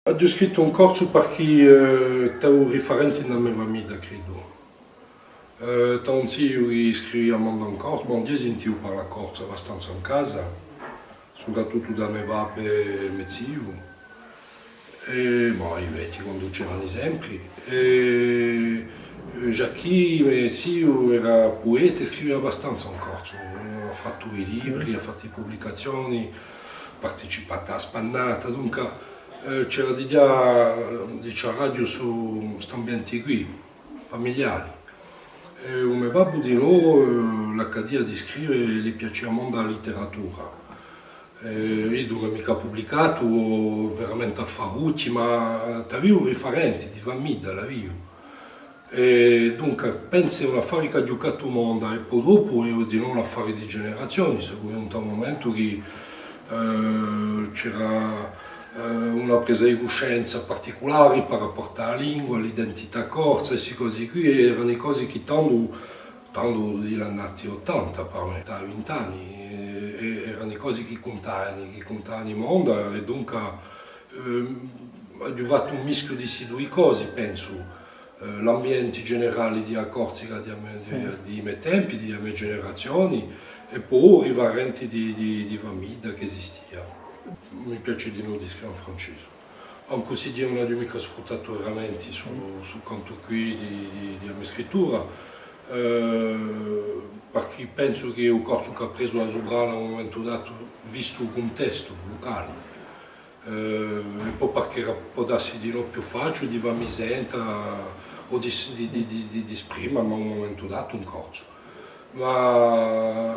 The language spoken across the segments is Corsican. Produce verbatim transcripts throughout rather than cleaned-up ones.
Aghju scrittu in corsu parchì, eh, t'aviu rifarenti in a me famidda, credu. Eh, t'aviu un ziu chì scrivia monda in corsu, bon, eiu sentiu parlà corsu abbastanza in casa, soprattuttu da me babbu è me ziu. È, bon, i vechji quandu c'erani sempri. È, eh, Jacquì, me ziu, era pueta è scrivia abbastanza in corsu. Hà fattu i libri, hà fattu i publicazioni, participatu à a Spannata, dunca, eh, c'era digià, eh, diceraghju, stu, st'ambienti quì, famigliari. È u me babbu dinò, eh, l'accadia di scriva, li piacia monda a literatura. Eh, iddu ùn hà micca publicatu, o veramenti affarucci, ma t'aviu rifarenti di famidda, l'aviu. È dunca, pensu un affari ch'aghju cattu monda, è po dopu hè dinò un affari di generazioni, sò ghjuntu à un mumentu chì, eh, c'era, eh, una presa di cuscenza particulari par rapportu à a lingua, à l'identità corsa, è sti cosi quì, è erani cosi chì tandu, tandu di l'annati ottanta, par me, da vint'anni, è, è erani cosi chì cuntavani, chì cuntavani monda, è dunca, ehm, aghju fattu un mischju di sti dui cosi, pensu. Eh, l'ambienti generali di a Corsica di a me, di, di i me tempi, di a me generazioni, è po i rifarenti di, di, di famidda chì esistia. Mi piaci dinò di scriva in francesu. Ancu s'è eiu ùn aghju micca sfruttatu veramenti stu, stu cantu quì di, di, di a me scrittura, eh, parchì pensu chì u corsu ch'hà presu a suprana à un mumentu datu, vistu u cuntestu lucali. Eh, è po parchì era, pò dassi dinò più faciuli di fà mi senta o di s-, di, di, di, di, di sprimami à un mumentu datu in corsu. Ma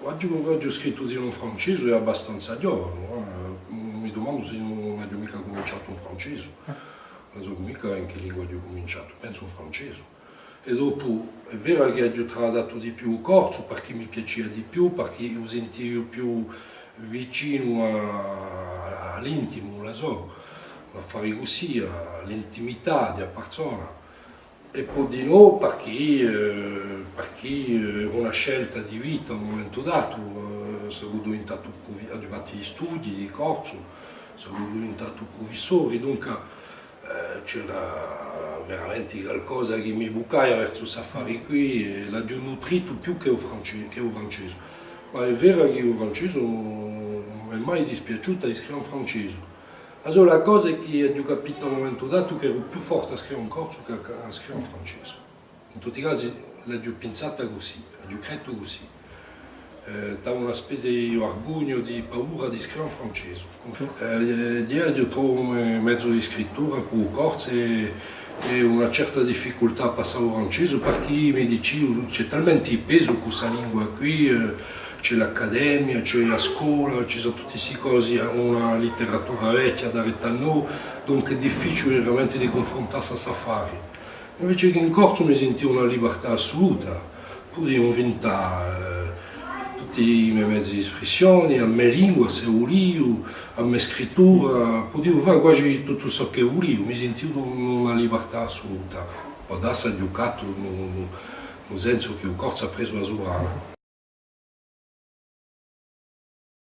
aghju, aghju scrittu dinò in francesu è abbastanza ghjovanu, eh. Mi dumandu s'è ùn aghju micca cuminciatu in francesu. Ùn sò micca in chì lingua aghju cuminciatu, pensu in francesu. È dopu, hè vera chì aghju travaddatu di più u corsu, parchì mi piacia di più, parchì u sintivu più vicinu à, à l'intimu, ùn la sò, un affari cusì, à l'intimità di a parsona. È po dinò, parchì, eh, parchì, eh, era una scelta di vita à un mumentu datu, eh, sò diventatu prufi-, aghju fattu i studii di corsu, sò diventatu prufissori, dunca, eh, c'era veramenti calcosa chì mi bucaia versu st'affari quì, è l'aghju nutritu più chè u franci-, chè u francesu. Ma hè vera chì u francesu ùn m'hè mai dispiaciutu di scriva in francesu. A sola cosa hè chì aghju capitu à un mumentu datu chì eru più forti à scriva in corsu chè à, à scriva in francesu. In tutti i casi l'aghju pinsata cusì, aghju crettu cusì. Eh, t'aviu una spezia di vargugnu, di paura di scriva in francesu. Eh, eiu aghju trovu un mezu di scrittura cù u corsu è, è una certa difficultà à passà à u francesu, parchì mi diciu, ci hè talmenti pesu cù sta lingua quì, eh, ci hè l'accademia, ci hè a scola, ci sò tutti sti cosi, una literatura vechja daretu à no, dunque hè difficiuli veramenti di cunfruntassi à st'affari. Invece chì in corsu mi sintiu una libertà assuluta, pudiu invintà, eh, tutti i me mezi d'espressioni, a me lingua, s'e vuliu, a me scrittura, pudiu fà quasi tuttu ciò ch'e vuliu, mi sintiu in una libertà assuluta. Pò dassi aghju cattu un, un, un sensu chì u corsu hà presu a suprana.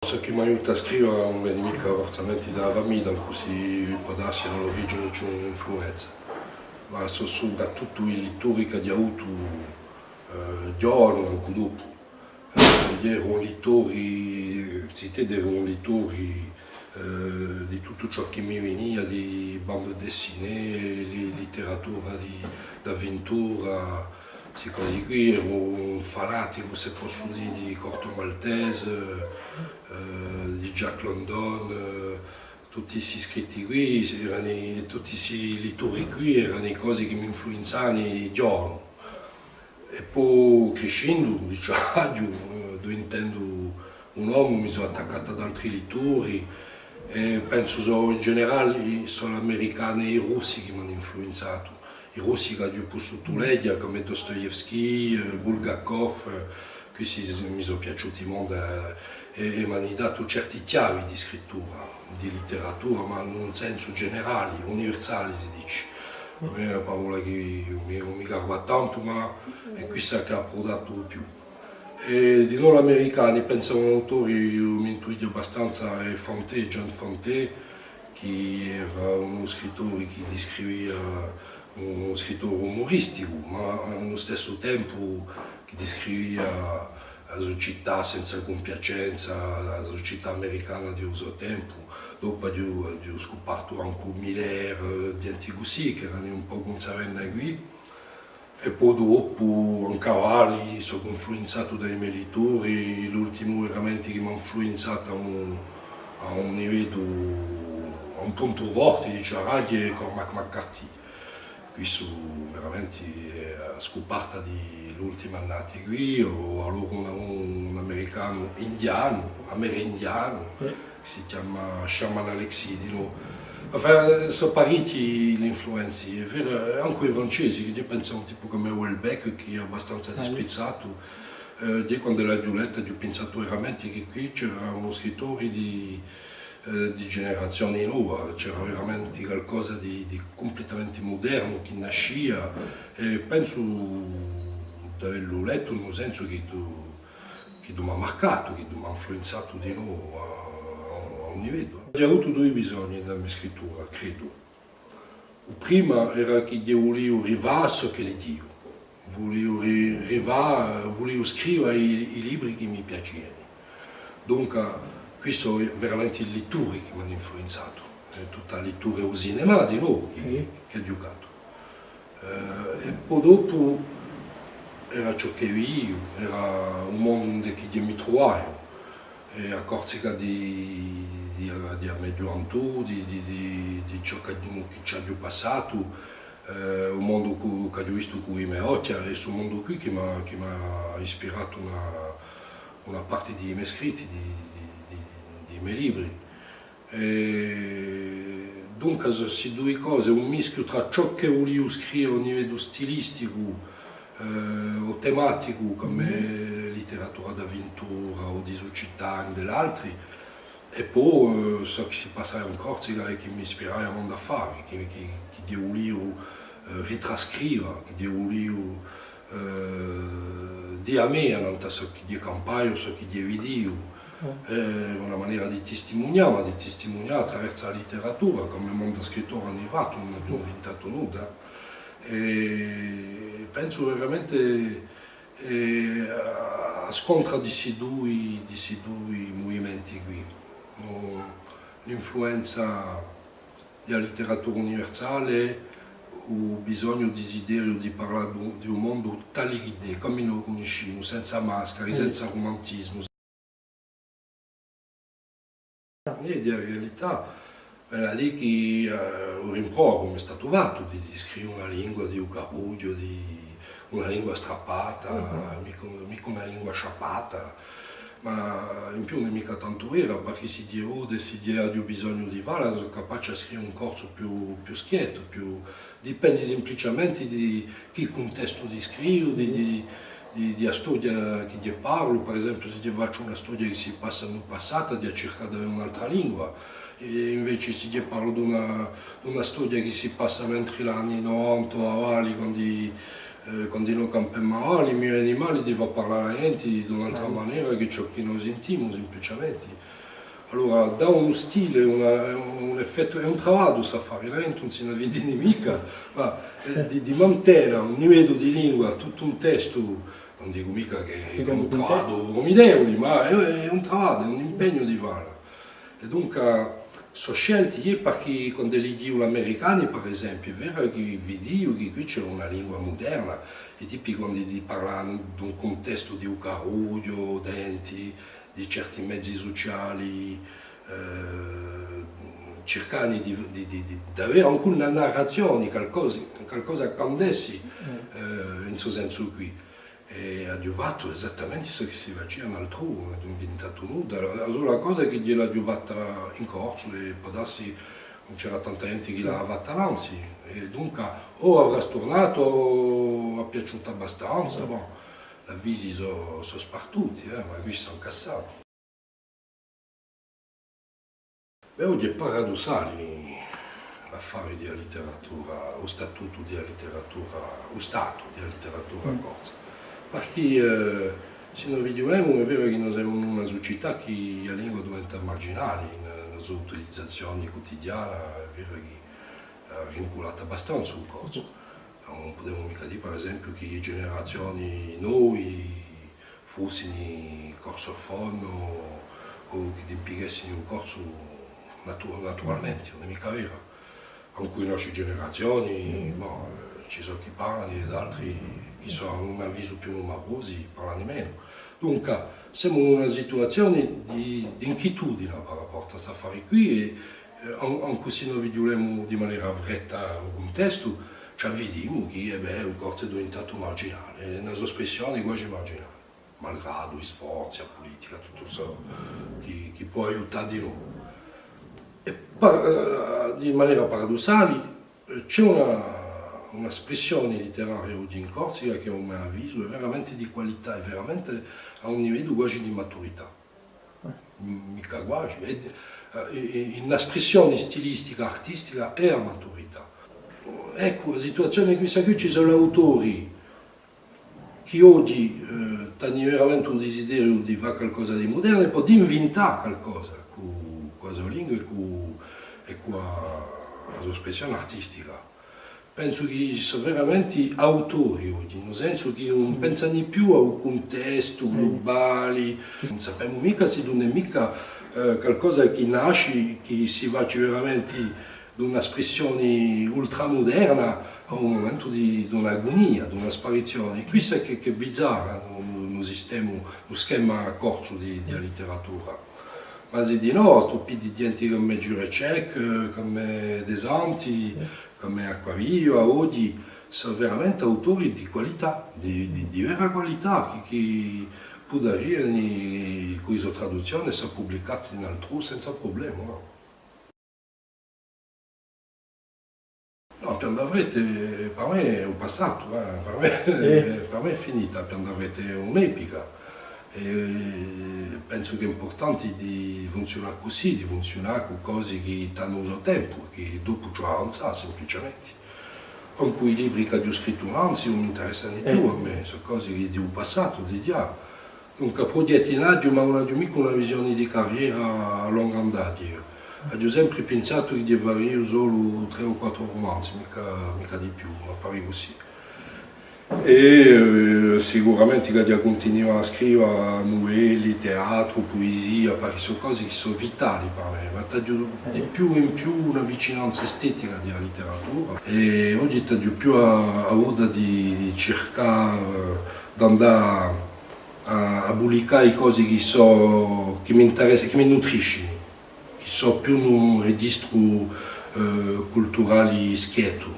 Ciò chì m'aiuta à scriva ùn veni micca forsamenti da a famidda, ancu s'è pò dassi à l'origini ci hè un'influenza, ma sò, sò sopratuttu i littori ch'aghju avutu, eh, ghjovanu, ancu dopu. Eh, eru un litturi, ziteddu, eru un litturi, eh, di tuttu ciò chì mi vinia, di bande dessinée, li-, literatura di, d'avvintura, sti cosi quì, eru un fanaticu, s'e possu dì, di Corto Maltese, eh, di Jack London, eh, tutti sti scritti quì, erani, tutti sti litturi quì, erani cosi chì m'influinzavani ghjovanu. È po criscendu, diceraghju, eh, duvintendu un omu, mi sò attaccatu ad altri litturi, è pensu sò in generali, sò l'americani è i russi chì m'ani influinzatu. I russi ch'aghju pussutu leghja, cum'è Dostoevskij, eh, Bulgakov, eh, quissi mi sò piaciuti monda, eh, è, è m'ani datu certi chjavi di scrittura, di litteratura, ma in un sensu generali, universali si dici. Hè una parolla chì mi, mi garba tantu, ma hè quissa ch'hà prudatu u più. È dinò l'americani, pensu à un autore, eiu m'intuighju abbastanza, hè Fante, John Fante, chì era unu scrittori chì discrivia, unu scrittori umuristicu, ma à u stessu tempu chì discrivia a sucità senza cumpiacenza, a sucità americana di u so tempu. Dopu aghju, aghju scupartu ancu Miller, ghjenti cusì, chì erani un pocu in sta vena quì. È po dopu, ancu avali, sò influinzatu da i me litturi, l'ultimu veramenti chì m'hà influinzatu à un, à un liveddu, à un puntu forti, diceraghju, hè Cormac McCarthy. Quissu veramenti hè a scuparta di l'ultimi annati quì, o allora un, un americanu indianu, amerindianu, si chjama Sherman Alexie, di novu. Enfin, sò parechji l'influenzi, hè vera, è ancu i francesi, chì eiu pensu à un tipu cum'è Houellebecq, chì hè abbastanza disprizzatu. Eh, eiu quand'e l'aghju letta, aghju pinsatu veramenti chì quì c'era unu scrittori di, eh, di generazioni nova, c'era veramenti calcosa di, di cumplettamenti mudernu chì nascia, è pensu d'avellu lettu in u sensu chì chì m'hà marcatu, chì m'hà influinzatu di novu à, à, à un liveddu. Aghju avutu dui bisogni in a me scrittura, credu. U prima era chì eiu vuliu rivà à ciò chì lighjiu, vuliu ri-, rivà, vuliu scriva i, i libri chì mi piaciani. Dunca, quissu hè veramenti i litturi chì m'ani influinzatu, hè tutta a littura è u cinema di novu chì, chì aghju fattu. Eh, è po dopu era ciò chì vidiu, era u mondu induv'è chì mi truvaiu, è a Corsica di, di, di a me ghjuventù, di, di, di, di ciò chì, chì ci aghju passatu, eh, u mondu chì, chì aghju vistu cù i me ochja, è stu mondu quì chì m'hà, chì m'hà ispiratu una, una parti di i me scritti, di, di, di, di i me libri. È dunca, sò sti dui cosi, un mischju trà ciò chì vuliu scriva à un liveddu stilisticu, eh, o tematicu, cum'è litteratura d'avvintura o di sucità è di l'altri, è po, eh, ciò chì si passava in Corsica è chì m'ispirava à mondu affari, chì, chì, chì eiu vuliu, eh, ritrascriva, chì eiu vuliu eh, dì a mia, nant'à ciò chì eiu campaiu, ciò chì eiu vidiu, eh, una manera di tistimunià, ma di tistimunià attraversu a litteratura, cum'è mondu scrittori ani fattu, ùn aghju invintatu nudda. È pensu veramenti, eh, à, à scontra di sti dui, di sti dui muvimenti quì. O l'influenza di a litteratura universali, u bisognu, u disideriu di parlà di u, di u mondu tali ch'iddu hè, cum'è no u cunniscimu, senza mascari, senza rumantisimu. È di a realità, vale à dì chì, eh, u rimprovaru m'hè statu fattu di, di scriva una lingua di u carrughju, di una lingua strappata, micca, micca una lingua sciappata, ma in più ùn hè micca tantu vera, parchì s'e eiu, s'e eiu aghju bisognu di falla, sò capaci à scriva un corsu più, più schiettu, più, dipendi simpliciamenti di chì cuntestu eiu scrivu, di, di, di, di a storia chì eiu parlu, per esempiu, s'e eiu facciu una storia chì si passa in u passatu, eiu circu d'avè un'altra lingua, è inveci s'e eiu parlu d'una, d'una storia chì si passa mentri l'anni novanta o avali, quandu, eh, quandu no campemu avali, mi veni mali di fà parlà a ghjenti d'un'altra manera chè ciò chì no sintimu, simpliciamenti. Allora, dà un stile, una, un effettu, hè un travaddu st'affari, a ghjenti ùn si n'avvicina micca, ma, eh, di, di mantena un liveddu di lingua, tuttu un testu, ùn dicu micca chì hè un travaddu formidevuli, ma hè, hè un travaddu, hè un impegnu di falla. È dunca, sò scelti, eiu parchì quandu lighjiu l'americani, per esempiu, hè vera chì vidiu chì quì c'era una lingua muderna, è tipi quandu ti parlanu d'un cuntestu di u carrughju, denti, di certi mezi suciali, eh, circani di, di, di, di, d'avè ancu una narrazioni, calcosa, calcosa ch'andessi, eh, in stu sensu quì. È aghju fattu esattamenti ciò chì si facia in altrò, ùn aghju invintatu nudda. A sola cosa hè chì l'aghju fatta in corsu è pò dassi ùn c'era tanta ghjenti chì l'avia fatta nanzi. È dunca, o avrà sturnatu o hà piaciutu abbastanza, bon, l'avvisi sò, sò spartuti, eh, ma quì sò incassati. Bè, oghje hè paradussali l'affari di a litteratura, u statutu di a litteratura, u statu di a litteratura corsa. Parchì, eh, s'è no vidimu, hè vera chì no semu in una sucità chì a lingua diventa marginali, in, A so utilizazione cutidiana, hè vera chì hè rinculata abbastanza u corsu. Ùn pudemu micca dì, per esempiu, chì i generazioni novi fussini corsofoni o chì impighessini u corsu natu-, naturalmenti, ùn hè micca vera. Ancu i nostri generazioni, bon, eh, ci sò chì parlani ed altri chì sò, à u mo avisu, più numarosi, parlani menu. Dunca, semu in una situazioni di, d'inquietudine par rapportu à st'affari quì, è, eh, an-, ancu s'è no vidiulemu di manera fretta u cuntestu, ci avvidimu chì, eh bè, u corsu hè diventatu marginali, hè una so spressioni guasi marginali, malgradu i sforzi, a pulitica, tuttu ciò chì, chì pò aiutà di novu. È pa-, eh, di manera paradussali, eh, ci hè una, una spressioni litteraria oghji in Corsica chì, à u mo avisu, hè veramenti di qualità, hè veramenti à un liveddu guasi di maturità. M-, micca guasi, hè, eh, hè, hè una spressioni stilistica, artistica è à maturità. Eccu, a situazioni hè quissa quì, ci sò l'autori chì oghji, eh, t'ani veramenti u disideriu di fà calcosa di mudernu è po d'invintà calcosa cù, cù a so lingua è cù, è cù a, a so spressioni artistica. Pensu chì sò veramenti autori oghji, in u sensu chì ùn pensani più à u cuntestu glubali, ùn sapemu micca s'ellu ùn hè micca, eh, calcosa chì nasci, chì si faci veramenti d'una spressioni ultramuderna à un mumentu di, d'un'agunia, d'una sparizioni. Quissa hè chì, chì hè bizzarra in u, in u, in u sistemu, in u schema corsu di, di a litteratura. Ma sì di nò, tù piddi ghjenti cum'è Jureczek, cum'è Desanti, cum'è Acquaviva, oghji, sò veramenti autori di qualità, di, di, di vera qualità, chì, chì pudariani, cù i so traduzzioni, essa publicati in altrò senza prublemu, eh. Nò, Pian da Fretta, eh, per mè hè u passatu, eh. Per mè, per mè hè finita, Pian da Fretta hè un'epica. È pensu chì hè impurtanti di funziunà cusì, di funziunà cù cosi chì t'ani u so tempu, chì dopu ci voli à avanzà, simpliciamenti. Ancu i libri ch'aghju scrittu nanzi ùn m'interessani più à mè, sò cosi chì di u passatu, di ghjà. Dunque, prughjetti n'aghju, ma ùn aghju micca una visioni di carriera à longu andà, eiu. Aghju sempri pinsatu chì faria solu trè o quattru rumanzi, micca, micca di più, un affari cusì. È, eh, sicuramenti ch'aghju à cuntinuà à scriva nuvelli, teatru, puisia, parchì sò cosi chì sò vitali per mè, ma t'aghju di più in più una vicinanza estetica di a litteratura. È oghji t'aghju più a, a voglia di, di circà, eh, d'andà à, à publicà i cosi chì sò, chì m'interessa, chì mi nutriscini, chì sò più in un registru, eh, culturali schiettu.